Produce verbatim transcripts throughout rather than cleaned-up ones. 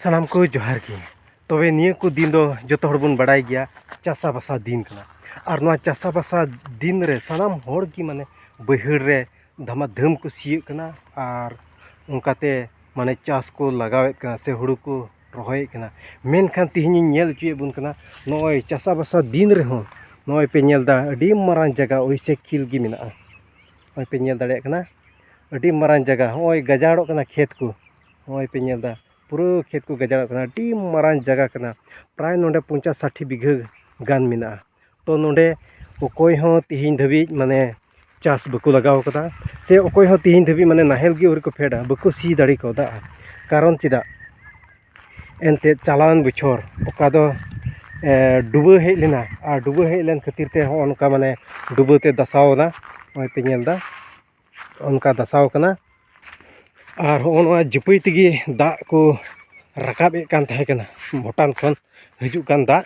ᱥᱟᱱᱟᱢ ᱠᱚ ᱡᱚᱦᱟᱨ ᱜᱮ᱾ ᱛᱚᱵᱮ ᱱᱤᱭᱟᱹ ᱠᱚ ᱫᱤᱱ ᱫᱚ ᱡᱚᱛᱚ ᱦᱚᱲ ᱵᱚᱱ ᱵᱟᱲᱟᱭ ᱜᱮᱭᱟ, ᱪᱟᱥᱟᱵᱟᱥᱟ ᱫᱤᱱ ᱠᱟᱱᱟ᱾ ᱟᱨ ᱱᱚᱣᱟ ᱪᱟᱥᱟᱵᱟᱥᱟ ᱫᱤᱱ ᱨᱮ ᱥᱟᱱᱟᱢ ᱦᱚᱲ ᱜᱮ ᱢᱟᱱᱮ ᱵᱟᱹᱭᱦᱟᱹᱲ ᱨᱮ ᱫᱷᱟᱢᱟ ᱫᱷᱟᱹᱢ ᱠᱚ ᱥᱤᱭᱳᱜ ᱠᱟᱱᱟ ᱟᱨ ᱚᱱᱠᱟᱛᱮ ᱢᱟᱱᱮ ᱪᱟᱥ ᱠᱚ ᱞᱟᱜᱟᱣᱮᱫ ᱠᱟᱱᱟ ᱥᱮ ᱦᱩᱲᱩ ᱠᱚ ᱨᱚᱦᱚᱭᱮᱫ ᱠᱟᱱᱟ᱾ ᱢᱮᱱᱠᱷᱟᱱ ᱛᱮᱦᱮᱧ ᱤᱧ ᱧᱮᱞ ᱦᱚᱪᱚᱭᱮᱫ ᱵᱚᱱ ᱠᱟᱱᱟ, ᱱᱚᱜᱼᱚᱭ ᱪᱟᱥᱟᱵᱟᱥᱟ ᱫᱤᱱ ᱨᱮᱦᱚᱸ ᱱᱚᱜᱼᱚᱭ ᱯᱮ ᱧᱮᱞ ᱮᱫᱟ, ᱟᱹᱰᱤ ᱢᱟᱨᱟᱝ ᱡᱟᱭᱜᱟ ᱳᱭᱥᱮ ᱠᱷᱤᱞ ᱜᱮ ᱢᱮᱱᱟᱜᱼᱟ᱾ ᱱᱚᱜᱼᱚᱭ ᱯᱮ ᱧᱮᱞ ᱫᱟᱲᱮᱭᱟᱜ ᱠᱟᱱᱟ, ᱟᱹᱰᱤ ᱢᱟᱨᱟᱝ ᱡᱟᱭᱜᱟ, ᱱᱚᱜᱼᱚᱭ ᱜᱟᱡᱟᱲᱚᱜ ᱠᱟᱱᱟ ᱠᱷᱮᱛ ᱠᱚ᱾ ᱱᱚᱜᱼᱚᱭ ᱯᱮ ᱧᱮᱞ ᱮᱫᱟ, ᱯᱩᱨᱟᱹ ᱠᱷᱮᱛ ᱠᱚ ᱜᱟᱡᱟᱲᱚᱜ ᱠᱟᱱᱟ, ᱟᱹᱰᱤ ᱢᱟᱨᱟᱝ ᱡᱟᱭᱜᱟ ᱠᱟᱱᱟ, ᱯᱨᱟᱭ ᱱᱚᱰᱮ ᱯᱚᱧᱪᱟᱥ ᱥᱟᱴᱷᱤ ᱵᱤᱜᱷᱟᱹ ᱜᱟᱱ ᱢᱮᱱᱟᱜᱼᱟ᱾ ᱛᱚ ᱱᱚᱰᱮ ᱚᱠᱚᱭ ᱦᱚᱸ ᱛᱮᱦᱮᱧ ᱫᱷᱟᱹᱵᱤᱡ ᱢᱟᱱᱮ ᱪᱟᱥ ᱵᱟᱠᱚ ᱞᱟᱜᱟᱣ ᱠᱟᱫᱟ, ᱥᱮ ᱚᱠᱚᱭ ᱦᱚᱸ ᱛᱮᱦᱮᱧ ᱫᱷᱟᱹᱵᱤᱡ ᱢᱟᱱᱮ ᱱᱟᱦᱮᱞ ᱜᱮ ᱟᱹᱣᱨᱤ ᱠᱚ ᱯᱷᱮᱰᱟ, ᱵᱟᱠᱚ ᱥᱤ ᱫᱟᱲᱮ ᱠᱟᱣᱫᱟ᱾ ᱠᱟᱨᱚᱱ ᱪᱮᱫᱟᱜ? ᱮᱱᱛᱮᱫ ᱪᱟᱞᱟᱣᱮᱱ ᱵᱚᱪᱷᱚᱨ ᱚᱠᱟ ᱫᱚ, ᱮ, ᱰᱩᱵᱟᱹ ᱦᱮᱡ ᱞᱮᱱᱟ, ᱟᱨ ᱰᱩᱵᱟᱹ ᱦᱮᱡ ᱞᱮᱱ ᱠᱷᱟᱹᱛᱤᱨ ᱛᱮ ᱦᱚᱸᱜᱼᱚ ᱱᱚᱝᱠᱟ ᱢᱟᱱᱮ ᱰᱩᱵᱟᱹ ᱛᱮ ᱫᱟᱥᱟᱣ ᱮᱱᱟ᱾ ᱱᱚᱜᱼᱚᱭ ᱯᱮ ᱧᱮᱞ ᱮᱫᱟ, ᱚᱱᱠᱟ ᱫᱟᱥᱟᱣ ᱠᱟᱱᱟ᱾ ᱟᱨ ᱦᱚᱸᱜᱼᱚ ᱱᱚᱣᱟ ᱡᱟᱹᱯᱟᱹᱭ ᱛᱮᱜᱮ ᱫᱟᱜ ᱠᱚ ᱨᱟᱠᱟᱵᱮᱫ ᱠᱟᱱ ᱛᱟᱦᱮᱸ ᱠᱟᱱᱟ, ᱵᱷᱩᱴᱟᱱ ᱠᱷᱚᱱ ᱦᱤᱡᱩᱜ ᱠᱟᱱ ᱫᱟᱜ,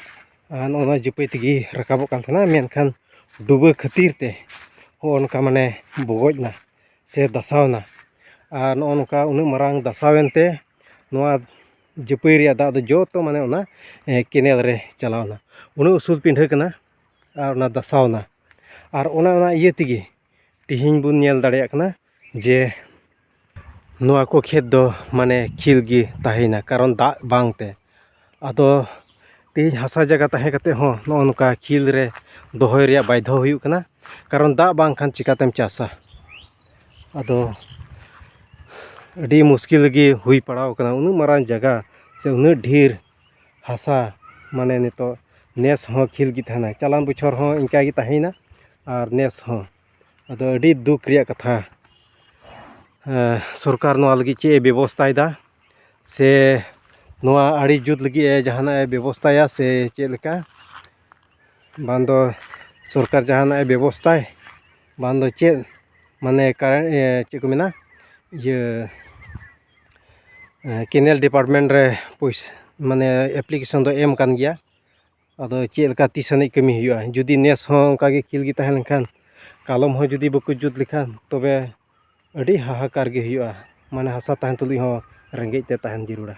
ᱟᱨ ᱱᱚᱜᱼᱚ ᱱᱚᱣᱟ ᱡᱟᱹᱯᱟᱹᱭ ᱛᱮᱜᱮ ᱨᱟᱠᱟᱵᱚᱜ ᱠᱟᱱ ᱛᱟᱦᱮᱱᱟ᱾ ᱢᱮᱱᱠᱷᱟᱱ ᱰᱩᱵᱟᱹ ᱠᱷᱟᱹᱛᱤᱨ ᱛᱮ ᱦᱚᱸᱜᱼᱚ ᱱᱚᱝᱠᱟ ᱢᱟᱱᱮ ᱵᱚᱜᱚᱡ ᱮᱱᱟ ᱥᱮ ᱫᱟᱥᱟᱣ ᱮᱱᱟ᱾ ᱟᱨ ᱱᱚᱜᱼᱚ ᱱᱚᱝᱠᱟ ᱩᱱᱟᱹᱜ ᱢᱟᱨᱟᱝ ᱫᱟᱥᱟᱣ ᱮᱱᱛᱮ ᱱᱚᱣᱟ ᱡᱟᱹᱯᱟᱹᱭ ᱨᱮᱭᱟᱜ ᱫᱟᱜ ᱫᱚ ᱡᱚᱛᱚ ᱢᱟᱱᱮ ᱚᱱᱟ, ᱮ, ᱠᱮᱱᱮᱞ ᱨᱮ ᱪᱟᱞᱟᱣ ᱮᱱᱟ᱾ ᱩᱱᱟᱹᱜ ᱩᱥᱩᱞ ᱯᱤᱸᱰᱷᱟᱹ ᱠᱟᱱᱟ ᱟᱨ ᱚᱱᱟ ᱫᱟᱥᱟᱣ ᱮᱱᱟ᱾ ᱟᱨ ᱚᱱᱟ, ᱚᱱᱟ ᱤᱭᱟᱹ ᱛᱮᱜᱮ ᱛᱮᱦᱮᱧ ᱵᱚᱱ ᱧᱮᱞ ᱫᱟᱲᱮᱭᱟᱜ ᱠᱟᱱᱟ ᱡᱮ ᱱᱚᱣᱟ ᱠᱚ ᱠᱷᱮᱛ ᱫᱚ ᱢᱟᱱᱮ ᱠᱷᱤᱞ ᱜᱮ ᱛᱟᱦᱮᱸᱭᱮᱱᱟ, ᱠᱟᱨᱚᱱ ᱫᱟᱜ ᱵᱟᱝ ᱛᱮ᱾ ᱟᱫᱚ ᱛᱮᱦᱮᱧ ᱦᱟᱥᱟ ᱡᱟᱭᱜᱟ ᱛᱟᱦᱮᱸ ᱠᱟᱛᱮ ᱦᱚᱸ ᱱᱚᱜᱼᱚ ᱱᱚᱝᱠᱟ ᱠᱷᱤᱞ ᱨᱮ ᱫᱚᱦᱚᱭ ᱨᱮᱭᱟᱜ ᱵᱟᱫᱽᱫᱷᱚ ᱦᱩᱭᱩᱜ ᱠᱟᱱᱟ, ᱠᱟᱨᱚᱱ ᱫᱟᱜ ᱵᱟᱝᱠᱷᱟᱱ ᱪᱤᱠᱟᱛᱮᱢ ᱪᱟᱥᱟ? ᱟᱫᱚ ᱟᱹᱰᱤ ᱢᱩᱥᱠᱤᱞ ᱜᱮ ᱦᱩᱭ ᱯᱟᱲᱟᱣ ᱠᱟᱱᱟ᱾ ᱩᱱᱟᱹᱜ ᱢᱟᱨᱟᱝ ᱡᱟᱭᱜᱟ ᱥᱮ ᱩᱱᱟᱹᱜ ᱰᱷᱮᱨ ᱦᱟᱥᱟ, ᱢᱟᱱᱮ ᱱᱤᱛᱚᱜ ᱱᱮᱥ ᱦᱚᱸ ᱠᱷᱤᱞ ᱜᱮ ᱛᱟᱦᱮᱱᱟ᱾ ᱪᱟᱞᱟᱣᱮᱱ ᱵᱚᱪᱷᱚᱨ ᱦᱚᱸ ᱤᱱᱠᱟ ᱜᱮ ᱛᱟᱦᱮᱸᱭᱮᱱᱟ ᱟᱨ ᱱᱮᱥ ᱦᱚᱸ᱾ ᱟᱫᱚ ᱟᱹᱰᱤ ᱫᱩᱠ ᱨᱮᱭᱟᱜ ᱠᱟᱛᱷᱟ᱾ ᱮᱸ, ᱥᱚᱨᱠᱟᱨ ᱱᱚᱣᱟ ᱞᱟᱹᱜᱤᱫ ᱪᱮᱫ ᱮ ᱵᱮᱵᱚᱥᱛᱷᱟᱭᱮᱫᱟ ᱥᱮ ᱱᱚᱣᱟ ᱟᱲᱮ ᱡᱩᱛ ᱞᱟᱹᱜᱤᱫ ᱮ ᱡᱟᱦᱟᱱᱟᱜ ᱮ ᱵᱮᱵᱚᱥᱛᱷᱟᱭᱟ ᱥᱮ ᱪᱮᱫ ᱞᱮᱠᱟ? ᱵᱟᱝ ᱫᱚ ᱥᱚᱨᱠᱟᱨ ᱡᱟᱦᱟᱱᱟᱜ ᱮ ᱵᱮᱵᱚᱥᱛᱷᱟᱭ, ᱵᱟᱝ ᱫᱚ ᱪᱮᱫ, ᱢᱟᱱᱮ ᱠᱟᱨᱮᱱᱴ, ᱮ, ᱪᱮᱫ ᱠᱚ ᱢᱮᱱᱟ, ᱤᱭᱟᱹ, ᱮ, ᱠᱮᱱᱮᱞ ᱰᱤᱯᱟᱨᱴᱢᱮᱱᱴ ᱨᱮ ᱯᱩᱭᱥᱟᱹ, ᱢᱟᱱᱮ ᱮᱯᱞᱤᱠᱮᱥᱚᱱ ᱫᱚ ᱮᱢ ᱠᱟᱱ ᱜᱮᱭᱟ᱾ ᱟᱫᱚ ᱪᱮᱫ ᱞᱮᱠᱟ ᱛᱤᱥ ᱟᱹᱱᱤᱡ ᱠᱟᱹᱢᱤ ᱦᱩᱭᱩᱜᱼᱟ? ᱡᱩᱫᱤ ᱱᱮᱥ ᱦᱚᱸ ᱚᱱᱠᱟ ᱜᱮ ᱠᱷᱤᱞ ᱜᱮ ᱛᱟᱦᱮᱸ ᱞᱮᱱᱠᱷᱟᱱ, ᱠᱟᱞᱚᱢ ᱦᱚᱸ ᱡᱩᱫᱤ ᱵᱟᱠᱚ ᱡᱩᱛ ᱞᱮᱠᱷᱟᱱ, ᱛᱚᱵᱮ ᱟᱹᱰᱤ ᱦᱟᱦᱟᱠᱟᱨ ᱜᱮ ᱦᱩᱭᱩᱜᱼᱟ᱾ ᱢᱟᱱᱮ ᱦᱟᱥᱟ ᱛᱟᱦᱮᱱ ᱛᱩᱞᱩᱡ ᱦᱚᱸ ᱨᱮᱸᱜᱮᱡ ᱛᱮ ᱛᱟᱦᱮᱱ ᱡᱟᱹᱨᱩᱲᱟ᱾